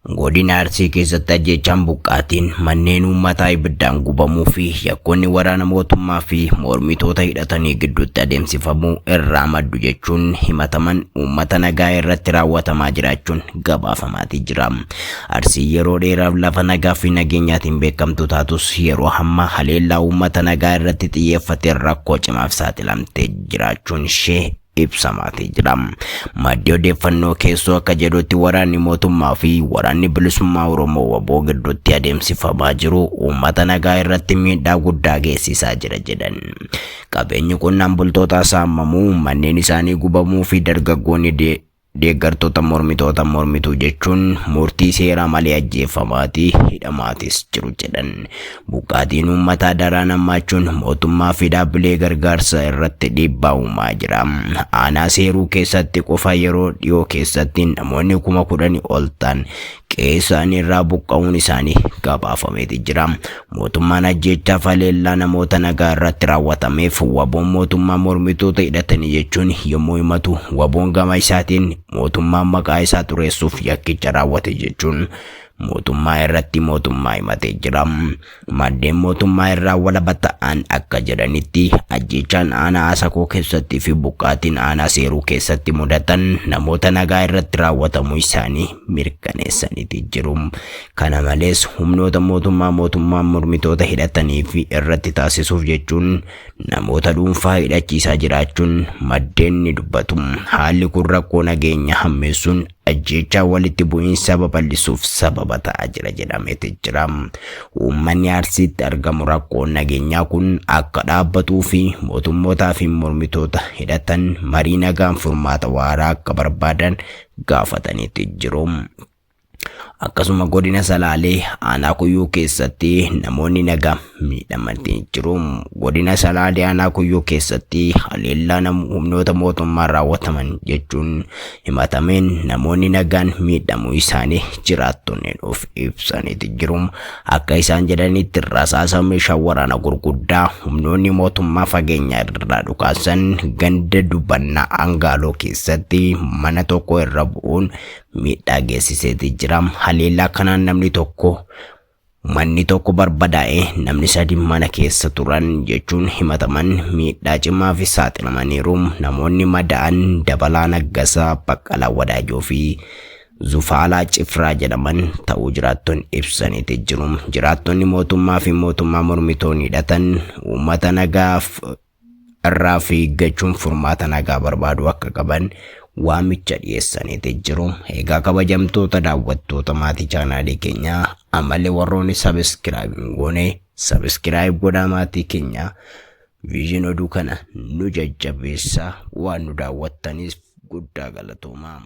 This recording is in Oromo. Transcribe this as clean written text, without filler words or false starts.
Godina Arsii keessatti ajjeechaan buqqaatiin manneen uummataa ibiddaan gubamuu fi yakkoonni waraana mootummaa fi mormitoota hidhatanii gidduutti adeemsifamuu irraa maddu jechuun himataman uummata nagaa irratti raawwatamaa jiraachuun gabaafamaatii jira. Arsii yeroo dheeraaf lafa nagaa fi nageenyaatiin beekamtu taatus yeroo hammaa haleellaa uummata nagaa irratti xiyyeeffateen rakkoo cimaaf saaxilamtee jiraachuun ishee ibsamaatii jira. Maddi odeeffannoo keessoo akka jedhutti waraanni mootummaa fi waraanni bilisummaa Oromoo waboo gidduutti adeemsifamaa jiru uummata nagaa irratti miidhaa guddaa geessisaa jira jedhan. Qabeenyi qonnaan bultootaa saamamuu, manneen isaanii gubamuu fi dargaggoonni deeggartoota mormitoota mormituu jechuun murtii seeraa malee ajjeefamaatii hidhamaatis jiru jedhan. Buqqaatiin uummataa daraan hammaachuun mootummaa fi dhaabbilee gargaarsa irratti dhiibbaa uumaa jira. Aanaa Seeruu keessatti qofa yeroo dhiyoo keessatti namoonni 10,000 ol ta'an qe'ee isaanii irraa buqqa'uun isaanii gabaafameeti jira. Mootummaan ajjeechaa fi haleellaa namoota nagaa irratti raawwatameef waboon mootummaa mormitoota hidhatanii jechuun yommuu himatu waboon gama isaatiin mootummaan maqaa isaa xureessuuf yakkicha raawwate jechuun mootummaa irratti mootummaa himatee jira. Maddeen mootummaa irraa walaba ta'an akka jedhanitti ajjeechaan aanaa Asakoo keessatti fi buqqaatiin aanaa Seeruu keessatti mudatan namoota nagaa irratti raawwatamuu isaanii mirkaneessaniiti jiru. Kana malees humnoota mootummaa mootummaan mormitoota hidhatanii fi irratti taasisuuf jechuun namoota dhuunfaa hidhachiisaa jiraachuun maddeen ni dubbatu. Haalli kun rakkoo nageenya hammeessuun ajjeechaa walitti bu'iinsa babal'isuuf sababa ta'aa jira jedhameeti jira. Uummanni Arsiitti argamu rakkoon nageenyaa kun akka dhaabbatuu fi mootummootaa fi mormitoota hidhatan marii nagaan furmaata waaraa akka barbaadan gaafataniiti jiru. Akkasuma godina Salaalee aanaa Kuyyuu keessatti namoonni nagaa miidhamanii jiru. Godina Salaalee aanaa Kuyyuu keessatti haleellaa humnoota mootummaan raawwataman jechuun himatameen namoonni nagaan miidhamuu isaanii jiraattonni nuuf ibsaniiti jiru. Akka isaan jedhanitti rasaasa meeshaa waraana gurguddaa humnoonni mootummaa fageenya irraa dhukaasan ganda Dubannaa Angaaloo keessatti mana tokko irra bu'uun miidhaa geessiseeti jira. Haleellaa kanaan namni tokko manni tokko barbadaa'e namni sadi mana keessa turan jechuun himataman miidhaa cimaa fi saaxilamaniiru. Namoonni madaa'an Dabalaa Naggasaa, Baqqalaa Wadaajoo fi Zufaalaa Cifraa jedhaman ta'uu jiraattonni ibsaniiti jiru. Jiraattonni mootummaa fi mootummaa mormitoonni hidhatan uummata nagaaf irraa fi eeggachuun furmaata nagaa barbaaduu akka qaban waamicha dhiyeessaniiti jiru. Egaa kabajamtoota daawwattoota maatii chaanaalii keenyaa ammallee warroonni subscribe hin goone subscribe godhaa maatii keenya viizhin oduu kana nu jajjabeessaa waan nu daawwattaniif guddaa galatoomaa.